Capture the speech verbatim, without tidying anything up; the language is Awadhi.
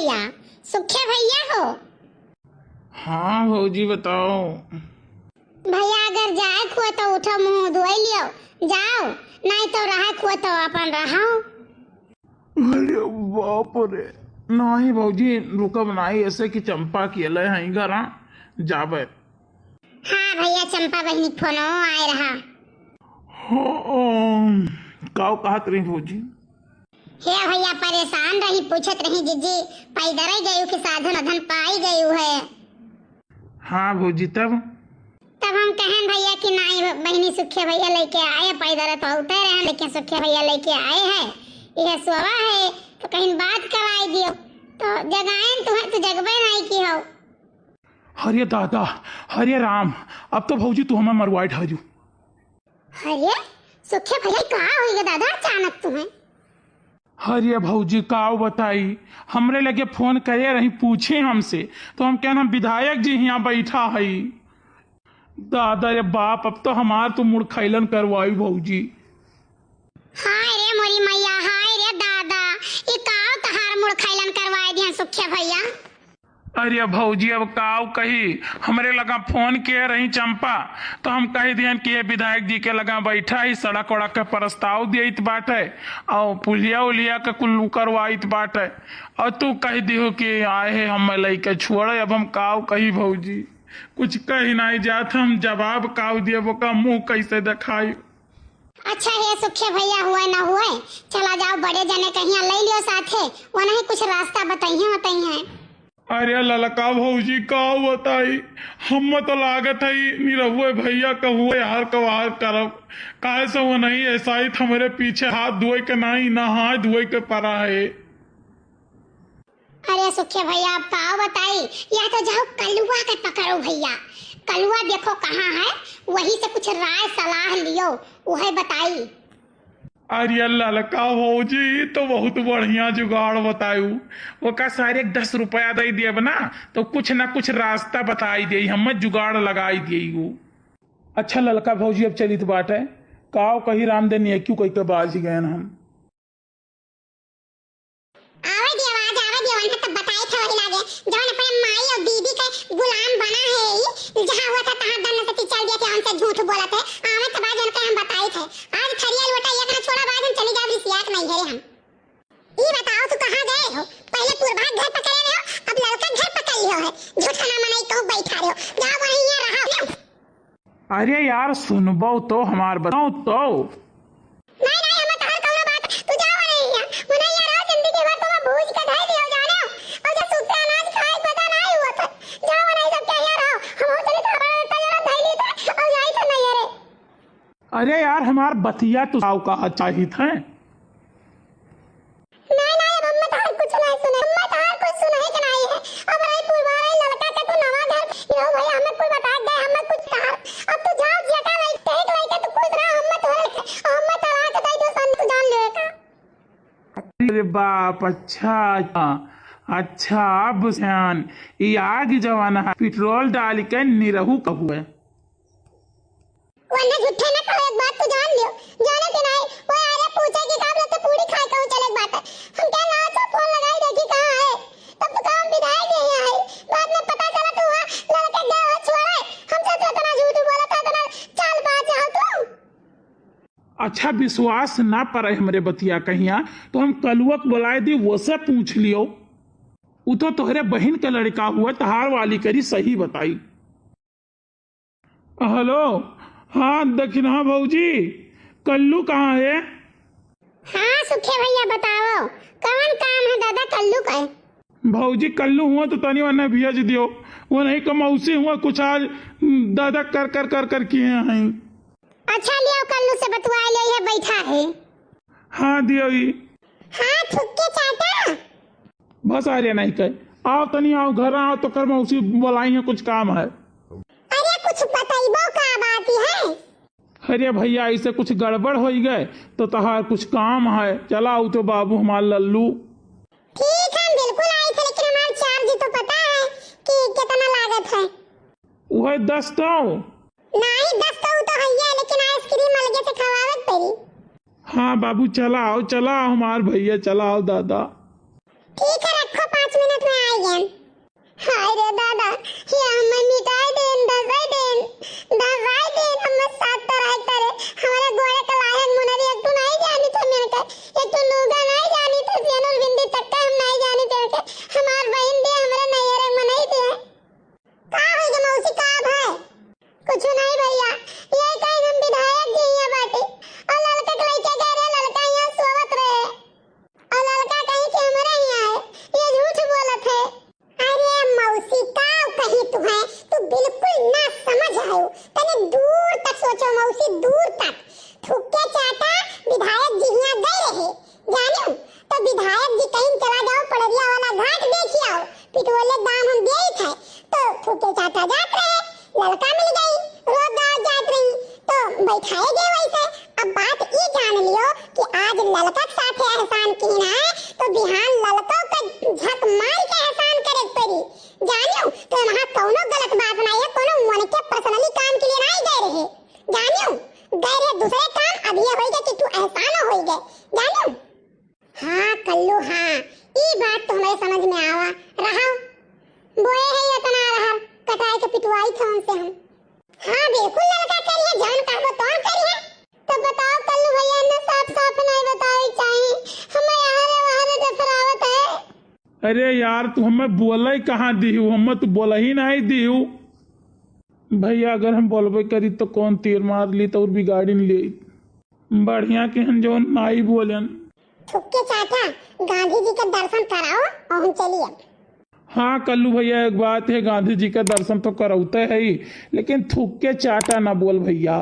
भैया, सुखे भैया हो। हाँ भौजी, बताओ। भैया, अगर जाए खुआ तो उठो, मुँह धोई लियो, जाओ, नहीं तो रहे खुआ तो अपन रहो। अरे बाप रे, नाही भौजी, रुकब नाही, ऐसे कि चंपा अकेले हैं घर, हाँ, जाबे। हाँ भैया, चंपा बहिनी फोनो आए रहा। हाँ, अम, काव कहत रही भौजी? हे भैया, परेशान रही, पूछत रही, जिज्जी, पैदर गयू कि साधन अधन पाई गयू है? हाँ भौजी, तब? तब हम कहन भैया कि नाई बहिनी, सुखे भैया लेके आए, पैदर तो होते रहे, लेकिन सुखे भैया लेके आए हैं, यह सोवा है, तो कहीं बात कराई दियो, तो जगाएन तुम्हें, तो जगबे नाई की हो। हरे दादा, हरे राम, अब तो भौजी तू हमें मरवाए ढारू। अरे, सुखे भैया, का होइगा दादा अचानक तुम्हें? अरे भौजी, का बताई, हमरे लगे फोन करे रही, पूछे हमसे, तो हम कहन, हम विधायक जी हियाँ बैठा हई। दादा रे बाप, अब तो हमार तो मुड़ खैलन करवाई भौजी। हाय रे मोरी मैया, हाय रे दादा, ई काव तहार मुड़ खैलन करवाए दिहन सुखे भैया? अरे भौजी, अब काव कही, हमरे लगा फोन किए रही चंपा, तो हम कह दिहन कि ये विधायक जी के लगा बैठा ही, सड़क वड़क के प्रस्ताव देत बाटे, और पुलिया उलिया के कुल करवाइत बाटे, और तू कह दिहु कि आए है हम लइके छोड़े। अब हम काव कही भौजी, कुछ कही नहीं जात, हम जवाब काव दिए, ओका मुँह कैसे देखाई? अच्छा हे सुखे भैया, हुए न हुए, चला जाओ बड़े जने कहिया ले लियो साथे, वनही कुछ रास्ता बतइहे, बतइहे। अरे ललका भौजी, का बताई, हम तो लागत है निरहुए भैया का हुए हार कवार करब, काहे से वो नहीं ऐसा ही हमरे पीछे हाथ धोए के नहीं, नहाए धोए के परा है। अरे सुखे भैया, अब का बताई, या तो जाओ कलुआ के पकड़ो भैया, कलुआ देखो कहाँ है, वही से कुछ राय सलाह लियो, वह बताई। अरे ललका भौजी, तो बहुत बढ़िया जुगाड़ बतायू, ओका सारे दस रुपया दे देब ना, तो कुछ ना कुछ रास्ता बताई दे, हमें जुगाड़ लगाई दे वो। अच्छा ललका भौजी, अब चलित बाटे, काव कही रामदेव ने क्यों कह के बाज गए हम। आवे दियो, आज आवे दियो, उन्हें तब बताई थे वही लागे, जौन अपने माई और दीदी के गुलाम बना है ई, जहाँ हुआ था तहाँ दन से चल दिया थे, हमसे झूठ बोला थे, आवे तब आज उनके हम बताई थे, आज थरिया लोटा एक ना छोड़ा, आज हम चली जाओ, रिसियात नहीं है हम। ई बताओ तू कहाँ गए हो, पहले पूर्वा घर पकड़े रहे हो, अब ललका घर पकड़ लियो है, झूठा ना मनाई कहूँ बैठा रहे हो, जाओ वहीं यहाँ रहो। अरे यार, सुनबो तो हमार, बताओ तो। नहीं, नहीं, हमें तोहर कौनो बात, तू जाओ नहीं यहाँ, मने यहाँ रहो, जिंदगी भर तुम्हें भूज के धर दियो, जाने हो? और जब सूखे अनाज खाए के पता नहीं हुआ था, जाओ नहीं, सब क्या यहाँ रहो, हम चले तो हमारा इतना जरा धर ली था, और जाई तो नहीं, अरे। अरे यार, हमार बतिया तू साव कहा चाहित है। नाहीं, नाहीं, अब हम्मे तोहार कुछ नाहीं सुने, हम्मे तोहार कुछ सुनही के नाहीं है। अब रही पुरवार, रही ललका के तू नवा घर, यो भैया, हम्मे कुल बता दे, हम्मे कुछ कहा। अब तू जाओ, जेका लइके, एक लइके तू खुश रह, हम्मे तोहरे, हम्मे तलाक दे दो, सन तू जान ले का। अरे बाप, अच्छा, अच्छा, अच्छा, अब ध्यान, ई आग जवान है, पेट्रोल डाल के निरहू कहू है। वरना झूठे ना कहो, एक बात तू जान लियो, जाने के नाई, वो आरे पूछे कि काम लगते पूरी खाए कहूँ चले के बात है। हम क्या ना तो फोन लगाई देखी कहाँ है, तब तो काम विधायक यही है, बाद में पता चला तू वहाँ लड़के गए हो छोड़े, हम सोच रहे इतना झूठ बोला था, इतना चालबाज हो तू। अच्छा, विश्वास ना पड़े हमरे बतिया कहिया, तो हम कलुआ के बुलाए दी, वो से पूछ लियो। उ तो तोहरे बहिन के लड़का हुआ, तहार वाली करी सही बताई। हेलो, हाँ दखिनहा भौजी, कल्लू कहाँ है? हाँ सुखे भैया, बताओ, कौन काम है दादा कल्लू का है? भौजी, कल्लू हुआ तो तनी वन्ने भेज दियो, वो नहीं कमौसी हुआ कुछ आज दादा कर कर कर कर किए हैं। अच्छा, लियो कल्लू से बतुआ लियो, ये बैठा है। हाँ दियो ही। हाँ थुक्के चाटा। बस आ रहे नहीं कहे, आओ तनी आओ घर आओ, तो कर मौसी बुलाई है, कुछ काम है। अरे कुछ बतैबो का बात है? अरे भैया, ऐसे कुछ गड़बड़ हो गए तो तहार कुछ काम है, चला आओ तो बाबू हमार लल्लू। ठीक है, हम बिल्कुल आई थे, लेकिन हमार चार्ज तो पता है कि कितना लागत है? वह दस तो। नहीं, दस तो उ तो है, लेकिन आइसक्रीम अलगे से खवावे के पड़ी। हाँ बाबू, चला आओ, चला आओ हमार भैया, चला आओ दादा। ठीक है, रखो पाँच मिनट। हाय रे दादा, ये हमें मिटाई देन, धसाई देन, धसाई देन, हमें साथ तराई करे। हमारे गोड़े के लायक मुनरी एक तू नहीं जानी थे मेरे के, एक तू लूगा नहीं जानी थे, सेनुर बिंदी तक का हम नहीं जानी थे के। हमार बहन दे हमरे नैहरे में नहीं दे। का होई गे मौसी, का भय? कुछ नहीं भैया, ये कहीं हम विधायक जी यहाँ बाटी और ललका के लइके गए रहे, ललका यहाँ सोवत रहे और ललका कहीं के हमरे यहाँ है, ये झूठ बोलत है। अरे मौसी, का कही तू है, तू बिल्कुल ना समझ आयो। तने दूर तक सोचो मौसी, दूर तक। थुक्के चाटा विधायक जी हियाँ गए रहे, जानियो, तो विधायक जी कहीं चला जाओ, पड़रिया वाला घाट देखी आओ, पिटवले दाम हम देई थे, तो थुक्के चाटा जात रहे, ललका मिल गई, रोज गाँव जात रही, तो बैठाए गए वैसे। अब बात ई जान लियो कि आज ललका के साथे एहसान कीन है, तो बिहान ललको के झक मार के एहसान करे के पड़ी। जानियो, तो वहाँ कौनो गलत बात नहीं है, कौनो मन के personally काम के लिए नहीं गए रहे। जानियो, गए रहे दूसरे काम, अब ये होई गए कि तू एहसान होई गए। जानियो? हाँ कल्लू, हाँ, ई बात तो हमारे समझ में आवा। रहा बोए है इतना रहर, कटाए के पिटवाई थे उनसे हम। हाँ बिल्कुल ललका करिए, जान कहबो तौन करिए। तो बताओ कल्लू भैया, इन्हें साफ साफ नहीं बतावे चाहिए, हमें यहाँ रे वहाँ रे जफरावत है। अरे यार, तू हमें बोले कहाँ दिहू, हमें तो बोला ही नहीं दिहू। भैया, अगर हम बोलबे करी तो कौन तीर मार ली तो और बिगाड़ी ले। बढ़िया के हम जौन नाई बोलन। थुक्के चाटा, गांधी जी के दर्शन कराओ और हम चलिए। हाँ कल्लू भैया, एक बात है, गांधी जी का दर्शन तो करौते है ही, लेकिन थुक्के चाटा ना बोल भैया।